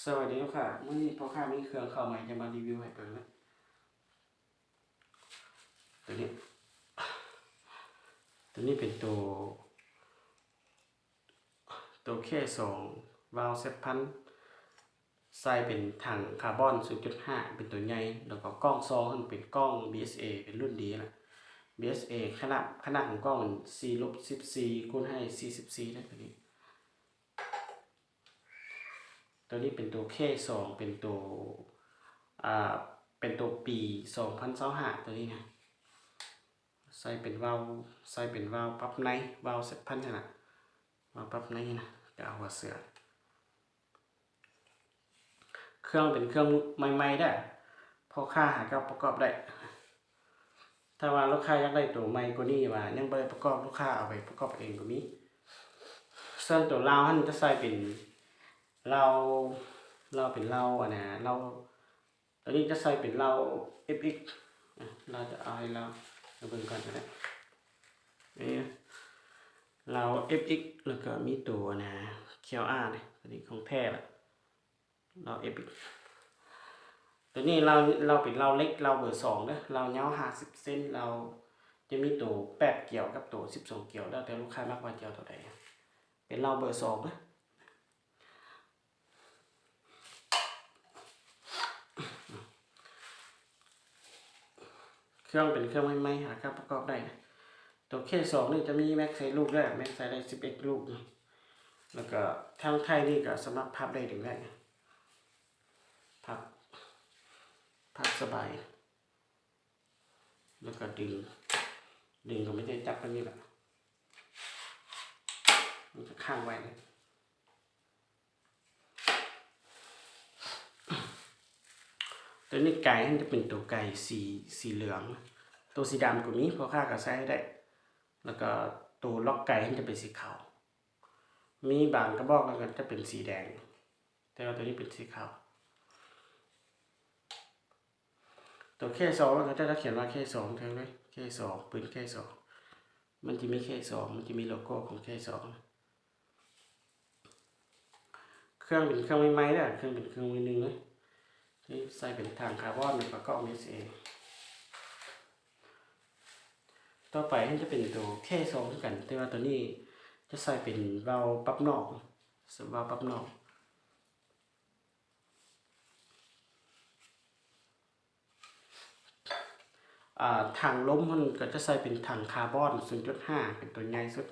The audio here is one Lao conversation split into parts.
ສະບາຍດີລູກຄ້າ, ມື້ນີ້ພໍ່ຄ້າມີເຄື່ອງເຂົ້າໃໝ່ຈະມາຣີວິວໃຫ້ເບິ່ງເນາະ. ໂຕນີ້ ໂຕນີ້ເປັນໂຕ ໂຕເຄສອງ ວາວເຊັດພັນ ໃສ່ເປັນຖັງຄາບອນສູນຈຸດຫ້າ ເປັນໂຕໃຫຍ່ ແລ້ວກໍກ້ອງຊອງຫັ້ນເປັນກ້ອງບີເອສເອ ເປັນລຸ້ນດີລະ ບີເອສເອ ຂະໜາດ ຂະໜາດຂອງກ້ອງມັນສີ່ລົບສິບສີ່ຄູນໃຫ້ສີ່ສິບສີ່ເດ້ ໂຕນີ້. ໂຕນີ້ເປັນໂຕເຄສອງ ເປັນໂຕ ອ່າ ເປັນໂຕປີສອງພັນຊາວຫ້າ ໂຕນີ້ນະ. ໃສ່ເປັນວາວ ໃສ່ເປັນວາວປັບໃນ ວາວເຊັດພັນຫັ້ນນະ ວາວປັບໃນນະ ກະເອົາຫົວເສືອ. ເຄື່ອງເປັນເຄື່ອງໃໝ່ໆເດີ້ ພໍ່ຄ້າຫາກໍປະກອບໄດ້. ຖ້າວ່າລູກຄ້າຢາກໄດ້ໂຕໃໝ່ກວ່ານີ້ ວ່າຍັງບໍ່ໄດ້ປະກອບ ລູກຄ້າເອົາໄປປະກອບເອງກໍມີ. ສ່ວນໂຕລາວຫັ້ນຈະໃສ່ເປັນລາວ ລາວເປັນລາວ ອັນນະ ລາວ ໂຕນີ້ຈະໃສ່ເປັນລາວເອັຟເອັກ ອາ ລາວຈະເອົາໃຫ້ລາວ ມາເບິ່ງກ່ອນກໍໄດ້. ນີ້ລາວເອັຟເອັກ ແລ້ວກໍມີໂຕ ອັນນະ ຄິວອາ ນີ້ ໂຕນີ້ຂອງແທ້ລະ ລາວເອັຟເອັກ. ໂຕນີ້ລາວ ລາວເປັນລາວເຫຼັກ ລາວເບີສອງເດີ້ ລາວຍາວຫ້າສິບເຊັນ ລາວຈະມີໂຕແປດກຽວກັບໂຕສິບສອງກຽວ ແລ້ວແຕ່ລູກຄ້າມັກວ່າຈະເອົາໂຕໃດ ເປັນລາວເບີສອງເດີ້. ເຄື່ອງເປັນເຄື່ອງໃໝ່ໆ ຫາກະປະກອບໄດ້. ໂຕເຄສອງນີ້ຈະມີແມັກໃສ່ລູກເດີ້ ແມັກໃສ່ໄດ້ສິບເອັດລູກ ແລ້ວກະທາງທ້າຍນີ້ກະສາມາດພັບໄດ້ ດຶງໄດ້ ພັບ ພັບສະບາຍ. ແລ້ວກໍດຶງ ດຶງກໍມີແຕ່ຈັບໄປນີ້ແຫຼະ ມັນຈະຄ້າງໄວ້ເລີຍ. ໂຕນີ້ໄກຫັ້ນຈະເປັນໂຕໄກສີ ສີເຫຼືອງ ໂຕສີດຳກໍມີ ພໍ່ຄ້າກໍໃສ່ໃຫ້ໄດ້ ແລ້ວກໍໂຕລັອກໄກຫັ້ນຈະເປັນສີຂາວ ມີບາງກະບອກແລ້ວກໍຈະເປັນສີແດງ ແຕ່ວ່າໂຕນີ້ເປັນສີຂາວ. ໂຕເຄສອງ ແລ້ວເຂົາເຈົ້າຈະຂຽນວ່າເຄສອງ ເຖິງເລີຍ ເຄສອງ ປືນເຄສອງ ມັນຈະມີເຄສອງ ມັນຈະມີໂລໂກ້ຂອງເຄສອງ. ເຄື່ອງເປັນເຄື່ອງໃໝ່ໆເດີ້ ເຄື່ອງເປັນເຄື່ອງໃໝ່ໜຶ່ງເລີຍ ນີ້ໃສ່ເປັນຖັງຄາບອນ ແລ້ວກໍກ້ອງບີເອສເອ. ຕໍ່ໄປຫັ້ນຈະເປັນໂຕເຄສອງຄືກັນ ແຕ່ວ່າໂຕນີ້ຈະໃສ່ເປັນວາວປັບນອກ ວາວປັບນອກ. ອ່າ ຖັງລົມຫັ້ນກໍຈະໃສ່ເປັນຖັງຄາບອນສູນຈຸດຫ້າ ເປັນໂຕໃຫຍ່ສຸດ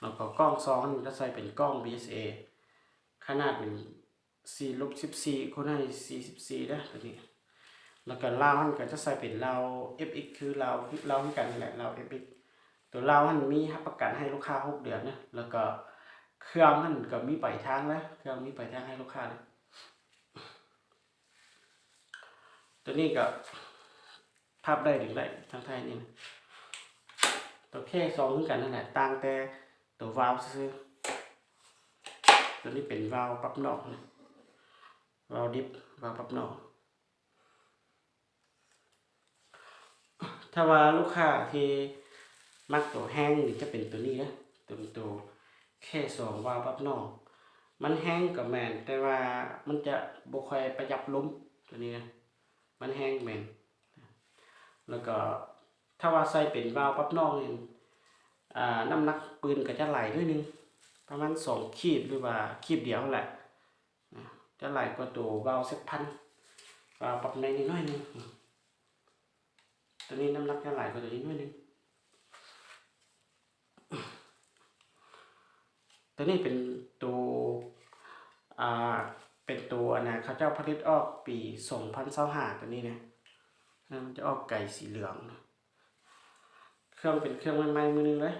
ແລ້ວກໍກ້ອງຊອງຫັ້ນຈະໃສ່ເປັນກ້ອງບີເອສເອ ຂະໜາດເປັນສີ່ລົບສິບສີ່ຄູນໃຫ້ສີ່ສິບສີ່ເດີ້ ໂຕນີ້. ແລ້ວກໍລາວຫັ້ນກໍຈະໃສ່ເປັນລາວເອັຟເອັກ ຄືລາວ ລາວຄືກັນຫັ້ນແຫຼະ ລາວເອັຟເອັກ. ໂຕລາວຫັ້ນມີຮັບປະກັນໃຫ້ລູກຄ້າຫົກເດືອນເດີ້ ແລ້ວກໍເຄື່ອງຫັ້ນກໍມີປາຍທາງເດີ້ ເຄື່ອງມີປາຍທາງໃຫ້ລູກຄ້າເດີ້. ໂຕນີ້ກໍພັບໄດ້ ດຶງໄດ້ ທາງທ້າຍນີ້ນະ. ໂຕເຄສອງຄືກັນນັ້ນແຫຼະ ຕ່າງແຕ່ໂຕວາວຊື່ໆ ໂຕນີ້ເປັນວາວປັບນອກ ວາວດິບ ວາວປັບນອກ. ຖ້າວ່າລູກຄ້າທີ່ມັກໂຕແຮງນີ້ຈະເປັນໂຕນີ້ເດີ້ ໂຕ ໂຕເຄສອງ ວາວປັບນອກ. ມັນແຮງກໍແມ່ນ ແຕ່ວ່າມັນຈະບໍ່ຄ່ອຍປະຢັບລົມ ໂຕນີ້ນະ ມັນແຮງແມ່ນ. ແລ້ວກໍຖ້າວ່າໃສ່ເປັນວາວປັບນອກນີ້ ອ່າ ນ້ຳໜັກປືນກໍຈະຫຼາຍໜ້ອຍໜຶ່ງ ປະມານສອງຂີດ ຫຼືວ່າຂີດດຽວຫັ້ນແຫຼະ. ຈະຫຼາຍກວ່າໂຕວາວເຊັດພັນ ວາວປັບໃນນິດໜ້ອຍໜຶ່ງ. ໂຕນີ້ນ້ຳໜັກຈະຫຼາຍກວ່າໂຕນີ້ໜ້ອຍໜຶ່ງ. ໂຕນີ້ເປັນໂຕ ອ່າ ເປັນໂຕ ອັນນະ ເຂົາເຈົ້າຜະລິດອອກປີສອງພັນຊາວຫ້າ ໂຕນີ້ນະ ມັນຈະອອກໄກສີເຫຼືອງ. ເຄື່ອງເປັນເຄື່ອງໃໝ່ໆ ມື້ໜຶ່ງເລີຍ.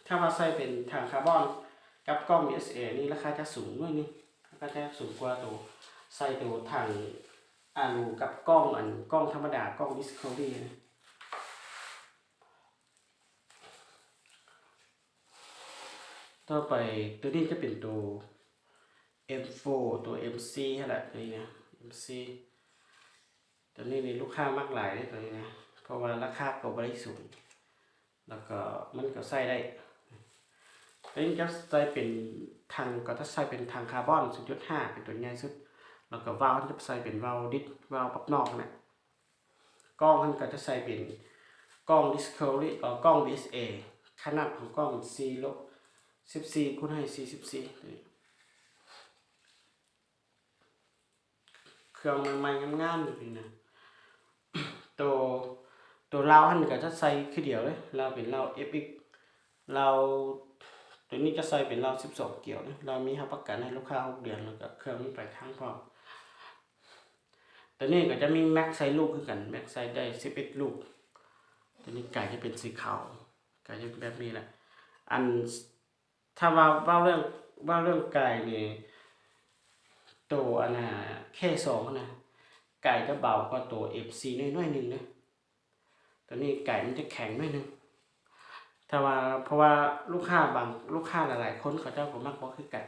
ຖ້າວ່າໃສ່ເປັນຖັງຄາບອນກັບກ້ອງບີເອສເອນີ້ ລາຄາຈະສູງໜ້ອຍໜຶ່ງ ລາຄາຈະສູງກວ່າໂຕ ໃສ່ໂຕຖັງອາລູກັບກ້ອງ ອັນ ກ້ອງທຳມະດາ ກ້ອງດິສຄັບເວີຣີນະ. ຕໍ່ໄປໂຕນີ້ຈະເປັນໂຕເອັມໂຟ ໂຕເອັມຊີຫັ້ນແຫຼະ ໂຕນີ້ນະ ເອັມຊີ. ໂຕນີ້ນີ້ລູກຄ້າມັກຫຼາຍເດ້ ໂຕນີ້ນະ ເພາະວ່າລາຄາກໍບໍ່ໄດ້ສູງ ແລ້ວກໍມັນກໍໃຊ້ໄດ້. ອັນນີ້ຈະໃສ່ເປັນຖັງ ກໍຈະໃສ່ເປັນຖັງຄາບອນ ສູນຈຸດຫ້າ ເປັນຕົວໃຫຍ່ສຸດ ແລ້ວກໍວາວເຮົາຈະໃສ່ເປັນວາວດິດ ວາວປັບນອກຫັ້ນແຫຼະ. ກ້ອງຫັ້ນກໍຈະໃສ່ເປັນກ້ອງ Discovery ເອີ ກ້ອງ ບີເອສເອ ຂະໜາດຂອງກ້ອງ ສີ່ ສິບສີ່ ຄູນໃຫ້ ສີ່ສິບສີ່ ຕົວນີ້. ເຄື່ອງໃໝ່ໆ ງາມໆ ຢູ່ນີ້ນະ. ໂຕ ໂຕລາວຫັ້ນກໍຈະໃສ່ຄືດຽວເລີຍ ລາວເປັນລາວ ເອັຟເອັກ ລາວ ໂຕນີ້ຈະໃສ່ເປັນລາວ ສິບສອງ ກຽວເລີຍ. ລາວມີຮັບປະກັນໃຫ້ລູກຄ້າ ຫົກ ເດືອນ ແລ້ວກໍເຄື່ອງມັນປາຍທາງພ້ອມ. ໂຕນີ້ກໍຈະມີແມັກໃສ່ລູກຄືກັນ ແມັກໃສ່ໄດ້ ສິບເອັດ ລູກ. ໂຕນີ້ກາຍຈະເປັນສີຂາວ ກາຍຈະເປັນແບບນີ້ແຫຼະ. ອັນ ຖ້າວ່າເວົ້າເລື່ອງ ເວົ້າເລື່ອງກາຍນີ້ ໂຕອັນນ່າ ເຄສອງຫັ້ນນະ ກາຍຈະເບົາກວ່າໂຕເອັຟສີ່ ໜ້ອຍໜຶ່ງເດ້. ໂຕນີ້ກາຍມັນຈະແຂງໜ້ອຍໜຶ່ງ ຖ້າວ່າ ເພາະວ່າລູກຄ້າບາງ ລູກຄ້າຫຼາຍໆຄົນເຂົາເຈົ້າກໍມັກບໍ່ຄືກັນ.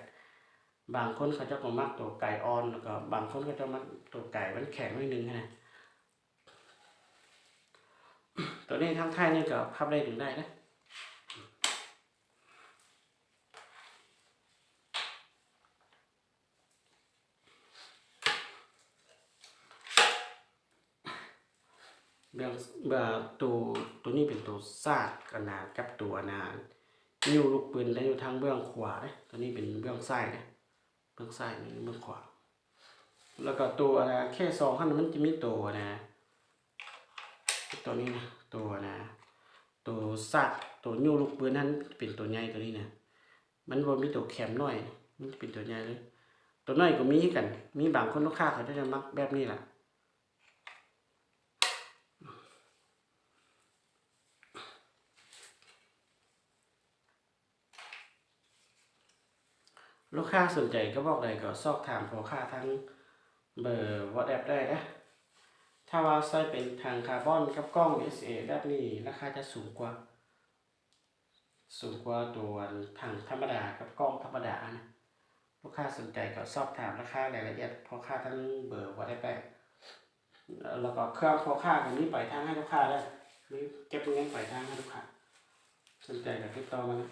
ບາງຄົນເຂົາເຈົ້າກໍມັກໂຕກາຍອ່ອນ ແລ້ວກໍບາງຄົນເຂົາເຈົ້າມັກໂຕກາຍມັນແຂງໜ້ອຍໜຶ່ງຫັ້ນນະ. ໂຕນີ້ທັງທ້າຍນີ້ກໍພັບໄດ້ດຶງໄດ້ເດ້. ເບື້ອງ ເບື້ອງ ໂຕ ໂຕນີ້ເປັນໂຕຊາກອັນນາ ກັບໂຕອັນນາ ນິ້ວລູກປືນໄດ້ຢູ່ທາງເບື້ອງຂວາເດ້. ໂຕນີ້ເປັນເບື້ອງຊ້າຍເດ້ ເບື້ອງຊ້າຍ ນີ້ເບື້ອງຂວາ. ແລ້ວກໍໂຕອັນນາ ເຄສອງຫັ້ນ ມັນຈະມີໂຕອັນນາ ໂຕນີ້ນະ ໂຕອັນນາ ໂຕຊາກ ໂຕນິ້ວລູກປືນຫັ້ນເປັນໂຕໃຫຍ່ ໂຕນີ້ນະ. ມັນບໍ່ມີໂຕແຄມນ້ອຍ ມັນຈະເປັນໂຕໃຫຍ່ເລີຍ. ໂຕນ້ອຍກໍມີຄືກັນ ມີບາງຄົນລູກຄ້າເຂົາເຈົ້າຈະມັກແບບນີ້ລະ. ລູກຄ້າສົນໃຈກະບອກໃດກໍສອບຖາມພໍ່ຄ້າທາງເບີ WhatsApp ໄດ້ເດີ. ຖ້າວ່າໃສ່ເປັນຖັງຄາບອນກັບກ້ອງ ບີເອສເອ ແບບນີ້ ລາຄາຈະສູງກວ່າ ສູງກວ່າໂຕອັນຖັງທຳມະດາກັບກ້ອງທຳມະດານະ. ລູກຄ້າສົນໃຈກໍສອບຖາມລາຄາລາຍລະອຽດພໍ່ຄ້າທາງເບີ WhatsApp ໄດ້. ແລ້ວກໍເຄື່ອງພໍ່ຄ້າກໍມີປາຍທາງໃຫ້ລູກຄ້າເດີ ມີເກັບເງິນປາຍທາງໃຫ້ລູກຄ້າ. ສົນໃຈກໍຕິດຕໍ່ມານະ.